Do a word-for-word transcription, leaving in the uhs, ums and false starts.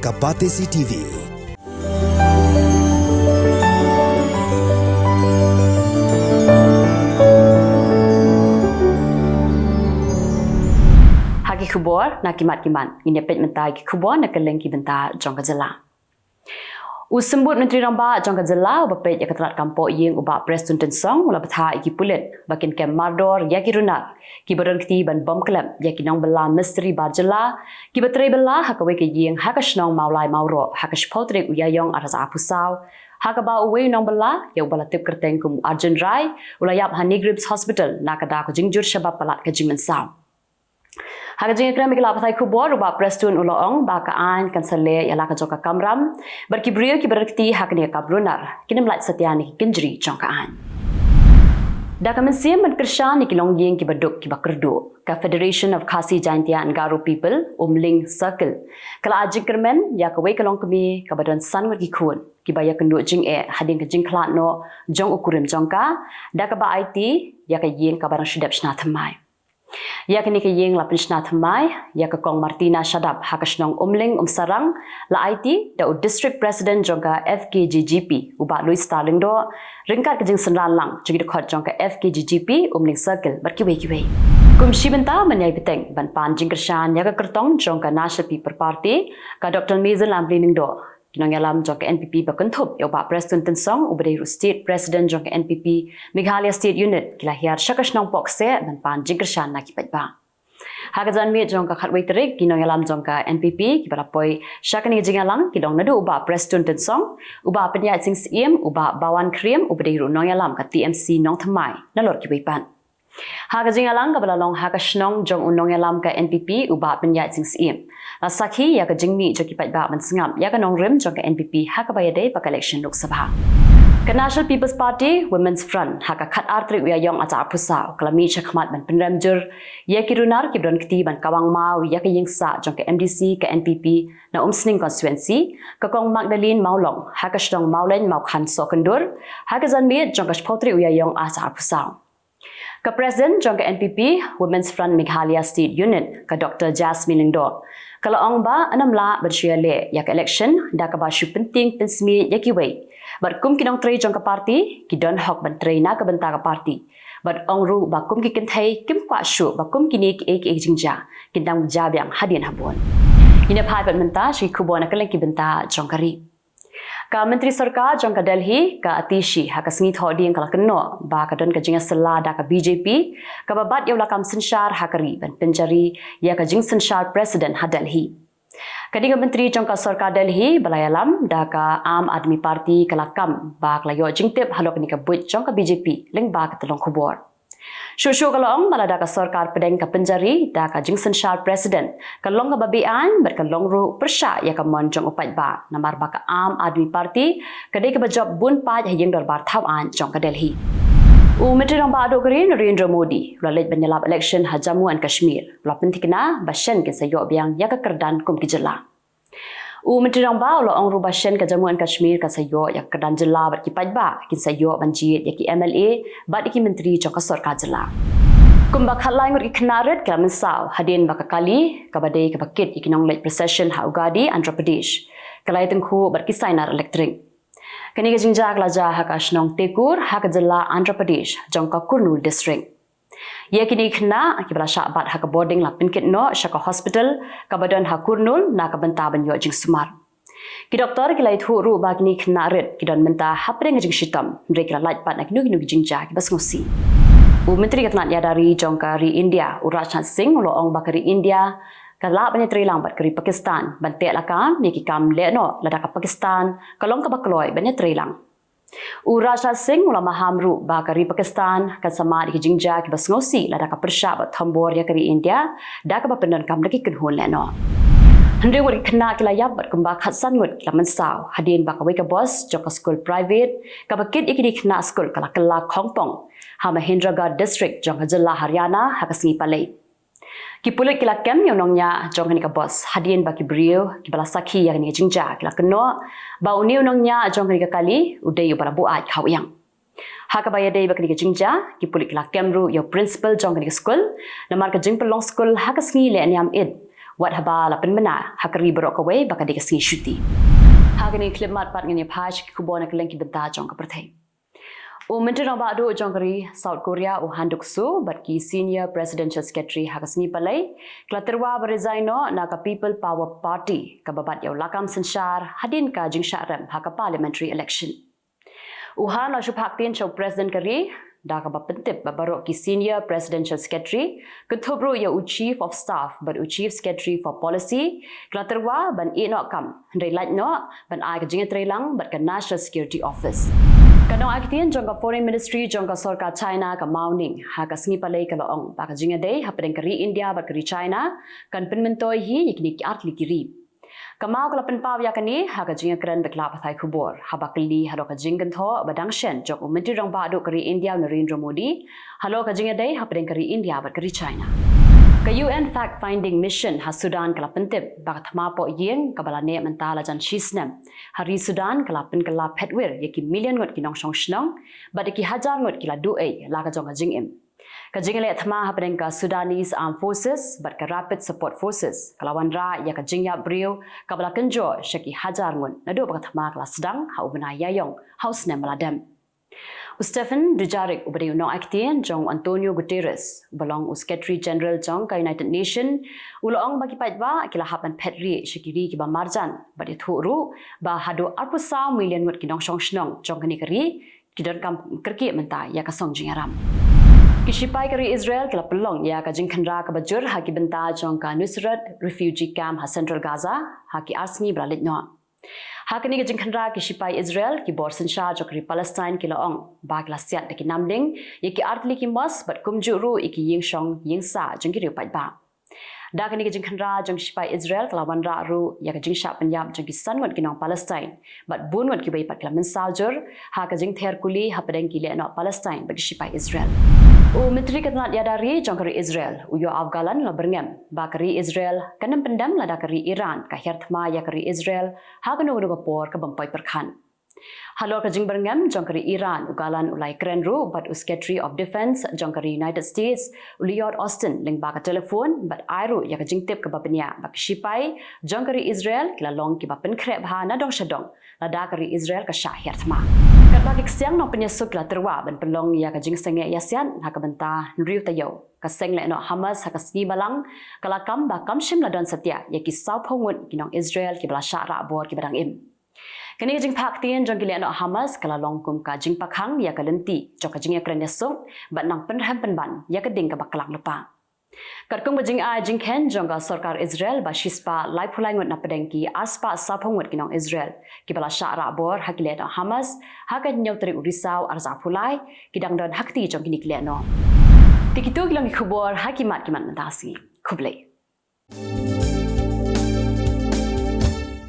A Batesi T V. Ha ki khubor na ki mat ki mat, ngin ïa peit mynta ki khubor na kylleng ki bynta jong ka jylla. U Symbud Myntri Rangbah jong ka jylla uba peit ïa ka tnat kam pohïing u Bah Prestone Tynsong u la bthah ïa ki pulit ba kin kem mardor ïa ki runar kiba don kti ban bom klep ïa ki nongbylla mistri bar jylla kiba trei bylla ha kawei ka ïing ha ka shnong Mawlai Mawroh ha ka shiphew tarik u Ïaïong arhajar arphew saw, ha kaba uwei u nongbylla ïa uba la tip kyrteng kum u Arjun Rai u la ïap ha NEIGRIHMS Hospital na ka daw ka jingjur shabab palat ka jingmynsaw. Ha ka jingïakren bad ki lad pathai khubor u Bah Prestone u la ong ba ka aiñ kan sa leh ïa la ka jong ka kamram bad ki briew kiba don kti ha kane ka kam runar kin ym lait satia na ki kynjri jong ka aiñ. Da ka mynsiem ban kyrshan ïa ki longïing kiba duk kiba kyrduh, ka Federation of Khasi Jaintia and Garo People, Umling Circle, ka la ai jingkyrmen ïa kawei ka longkmie kaba don san ngut ki khun kiba ïakynduh jingeh hadien ka jingkhlad noh jong u kurim jong ka, da kaba aiti ïa ka ïing kaba dang shu dep shna thymmai. Ïa kane ka ïing la pynshna thymmai ïa ka Kong Martina Shadap ha ka shnong Umling Umsarang, la aiti da u District President jong ka F K J G P u Bah Louis Star Lyngdoh, ryngkat ka jingsynran lang jong ki dkhot jong ka F K J G P Umling Circle bad kiwei kiwei. Kum shi bynta ban ïai bteng ban pan jingkyrshan ïa ka kyrtong jong ka National People Party, ka Doctor Maizen Lamli Lyngdoh, ki nongïalam jong ka N P P ba kynthup ïa u Bah Prestone Tynsong uba dei ruh State President jong ka N P P Meghalaya State Unit, ki la hiar sha ka shnong Pohkseh ban pan jingkyrshan na ki paidbah. Ha ka janmiet jong ka khatwei tarik, ki nongïalam jong ka N P P kiba la poi sha kane ka jingïalang ki long naduh u Bah Prestone Tynsong, u Bah Pynïaid Sing Syiem, u Bah Bawan Khyriem uba dei ruh nongïalam ka T M C Nongthymmai, nalor kiwei pat. Ha ka jingïalang kaba la long ha ka shnong jong u nongïalam ka N P P u Bah Pynïaid Sing Syiem, la sakhi ïa ka jingmih jong ki paidbah ban sngap ïa ka nongrim jong ka N P P ha kaba ïadei bad ka election Lok Sabha. Ka National People's Party Women's Front ha ka khatar tarik u Ïaïong arhajar arphew saw ka la mih shakhmat ban pynrem jur ïa ki runar kiba don kti ban kawang maw ïa ka ïing sah jong ka M D C ka N P P na Umsning Constituency, ka Kong Magdalene Mawlong, ha ka shnong Mawleiñ Mawkhan Sohkyndur, ha ka janmiet jong ka shiphew tarik u Ïaïong arhajar arphew saw. Ka President jong ka N P P Women's Front Meghalaya State Unit, ka Doctor Jasmine Lyngdoh, ka la ong ba ynnym lah ban shu ïaleh ïa ka election da kaba shu pyntieng pynsmiej ïa kiwei. Bad kum ki nongtrei jong ka party, ki don hok ban trei na ka bynta ka party. Bad ong ruh ba kum ki kynthei kim kwah shuh ba kum kine kiei kiei ki jingjia kin dang jia biang hadien habud. Ngin ïa phai pat mynta sha ki khubor na kylleng ki bynta jong ka ri. Ka Myntri Sorkar jong ka Delhi, ka Atishi, ha ka sngi Thohdieng ka la kynnoh ba ka don ka jingïasylla da ka B J P kaba bat ïa u lakam synshar ha ka ri ban pynjari ïa ka jingsynshar President ha Delhi. Kadei ka Myntri jong ka Sorkar Delhi ba la ïalam da ka Aam Aadmi Party ka la kam ba ka la ïoh jingtip halor kane ka buit jong ka B J P lyngba ka tyllong khubor. Shuh shuh ka la ong ba lada ka sorkar pdeng ka pynjari da ka jingsynshar President, ka long kaba beaiñ bad ka long ruh pyrshah ïa ka mon jong u paidbah, namar ba ka Aam Aadmi Party ka dei kaba jop bun paid ha ïing dorbar thaw aiñ jong ka Delhi. U Myntri Rangbah duh ka ri Narendra Modi u la leit ban ïalap election ha Jammu and Kashmir, u la pynthikna ba shen kin sa ïoh biang ïa ka kyrdan kum ki jylla. U Myntri Rangbah u la ong ruh ba shen ka Jammu and Kashmir kan sa ïoh ïa ka kyrdan jylla bad ki paidbah kin sa ïoh ban jied ïa ki M L A bad ïa ki myntri jong ka sorkar jylla. Kumba khatlai ngut ki khynnah rit ki la mynsaw hadien ba ka kali kaba dei kaba kit ïa ki nongleit procession ha Ugadi, Andhra Pradesh, ka la ïatyngkhuh bad ki sainar elektrik. Kane ka jingjia ka la jia ha ka shnong Tekur ha ka jylla Andhra Pradesh jong ka Kurnool District. Ïa kine ki khynnah kiba la shah bat ha ka boarding la pynkit noh sha ka hospital kaba don ha Kurnool na ka bynta ban ïoh jingsumar. Ki doktor ki la ïathuh ruh ba kine ki khynnah rit ki don mynta hapdeng ka jingshitom, hynrei ki la lait pat na kino kino ki jingjia kiba sngewsih. U Myntri ka tnat ïada ri jong ka ri India, u Rajnath Singh, u la ong ba ka ri India ka lah ban ïatreilang bad ka ri Pakistan ban tehlakam ïa ki kam lehnoh lada ka Pakistan ka long kaba kloi ban ïatreilang. U Rajnath Singh u la maham ruh ba ka ri Pakistan kan sa mad ïa ki jingjia kiba sngewsih lada ka pyrshah bad thombor ïa ka ri India da kaba pyndonkam da ki kynhun lehnoh. Hynriew ngut ki khynnah ki la ïap bad kumba khatsan ngut ki la mynsaw hadien ba kawei ka bos jong ka skul private kaba kit ïa kine ki khynnah skul ka la kylla khongpong ha Mahendragarh District jong ka jylla Haryana ha ka sngi Palei. Ki pulit ki la kem ïa u nongñiah jong kane ka bos hadien ba ki briew kiba la sakhi ïa kane ka jingjia ki la kynnoh ba une u nongñiah jong kane ka kali u dei uba la buaid khawiang. Ha kaba ïadei bad kane ka jingjia, ki pulit ki la kem ruh ïa u principal jong kane ka skul namar ka jingpynlong skul ha ka sngi lehniam Eid Wat haba la pynbna ha ka ri baroh kawei ba ka dei ka sngi shuti. Ha kane ka khyllipmat pat ngin ïa phai sha ki khubor na kylleng ki bynta jong ka pyrthei. U Myntri Rangbah Duh jong ka ri South Korea, u Han Duck-soo, bad ki Senior Presidential Secretary ha ka sngi Palei ki la tyrwa ban resign noh na ka People Power Party, kaba bat ïa u lakam synshar hadien ka jingshah rem ha ka parliamentary election. U Han u la shu phah ktien sha u President ka ri da kaba pyntip ba baroh ki Senior Presidential Secretary, kynthup ruh ïa u Chief of Staff bad u Chief Secretary for Policy, ki la tyrwa ban ïeh noh kam, hynrei lait noh ban ai ka jingïatreilang bad ka National Security Office. Ka nongai ktien jong ka Foreign Ministry jong ka sorkar China, ka Mao Ning, ha ka sngi Palei ka la ong ba ka jingïadei hapdeng ka ri India bad ka ri China kan pynmyntoi hi ïa kine ki artylli ki ri. Ka Mao ka la pynpaw ïa kane ha ka jingïakren bad ki lad pathai khubor, haba kylli halor ka jingkynthoh ba dang shen jong u Myntri Rangbah Duh ka ri India, u Narendra Modi, halor ka jingïadei hapdeng ka ri India bad ka ri China. Ka U N Fact Finding Mission ha Sudan ka la pyntip ba ka thma poh ïing kaba la neh mynta la jan shi snem ha ri Sudan ka la pynkylla phetwir ïa ki million ngut ki nongshong shnong, bad ïa ki hajar ngut ki la duh ei la ka jong ka jingim. Ka jingïaleh thma hapdeng ka Sudanese Armed Forces bad ka Rapid Support Forces ka la wanrah ïa ka jingïap briew kaba la kynjoh sha ki hajar ngut naduh ba ka thma ka la sdang ha u bnai Ïaïong ha u snem ba la dep. U Stephane Dujarric, uba dei u nongai ktien jong u Antonio Guterres, uba long u Secretary General jong ka United Nation, u la ong ba ki paidbah ki la hap ban phet rieh sha ki ri kiba marjan, bad ïathuh ruh ba haduh arphew saw million ngut ki nongshong shnong jong kane ka ri ki donkam kyrkieh mynta ïa ka song jingïaram. Ki shipai ka ri Israel ki la pynlong ïa ka jingkhynra kaba jur ha ki bynta jong ka Nuseirat Refugee Camp ha Central Gaza ha ki ar sngi ba la leit noh. Ha kane ka jingkhynra, ki shipai Israel, ki bor synshar jong ka ri Palestine ki la ong ba ki la siat da ki namding ïa ki artylli ki mosque bad kumjuh ruh ïa ki ïing shong ïing sah jong ki riew paidbah. Da kane ka jingkhynra jong ki shipai Israel ka la wanrah ruh ïa ka jingshah pynïap jong ki san ngut ki nong Palestine, bad bun ngut kiwei pat ki la mynsaw jur ha ka jingther kuli hapdeng ki lehnoh Palestine bad ki shipai Israel. U Myntri ka tnad ïada ri jong ka ri Israel, u Yoav Gallant, u la byrngem ba ka ri Israel kan ym pyndem lada ka ri Iran ka hiar thma ïa ka ri Israel ha kano kano ka por ka bym poi pyrkhat. Halor ka jingbyrngem jong ka ri Iran, u Gallant u la ïakren ruh bad u Secretary of Defense jong ka ri United States, u Lloyd Austin, lyngba ka telephone, bad ai ruh ïa ka jingtip kaba bniah ba ki shipai jong ka ri Israel ki la long kiba pynkhreh bha na dong sha dong lada ka ri Israel ka shah hiar thma. Katba ki ksiang nongpynïasuk ki la tyrwa ban pynlong ïa ka jingsangeh ïasiat ha ka bynta hynriew taïew, ka seng lehnoh Hamas ha ka sngi Balang ka la kam ba kam shym la don satia ïa ki sawphew ngut ki nong Israel kiba la shah rah bor kiba dang im. Kane ka jingphah ktien jong ki lehnoh Hamas ka la long kum ka jingpakhang ïa ka lynti jong ka jingïakren ïasuk bad nang pynrhem pynban ïa ka ding kaba klang lypa. Katkum ka jingai jingkheiñ jong ka sorkar Israel, ba shispah laiphew lai ngut napdeng ki arspah sawphew ngut ki nong Israel kiba la shah rah bor ha ki lehnoh Hamas ha ka hynñiew tarik u Risaw arhajar arphew lai ki dang don ha kti jong kine ki lehnoh. Te kito ki long ki khubor ha ki mat ki mat mynta ka sngi. Khublei.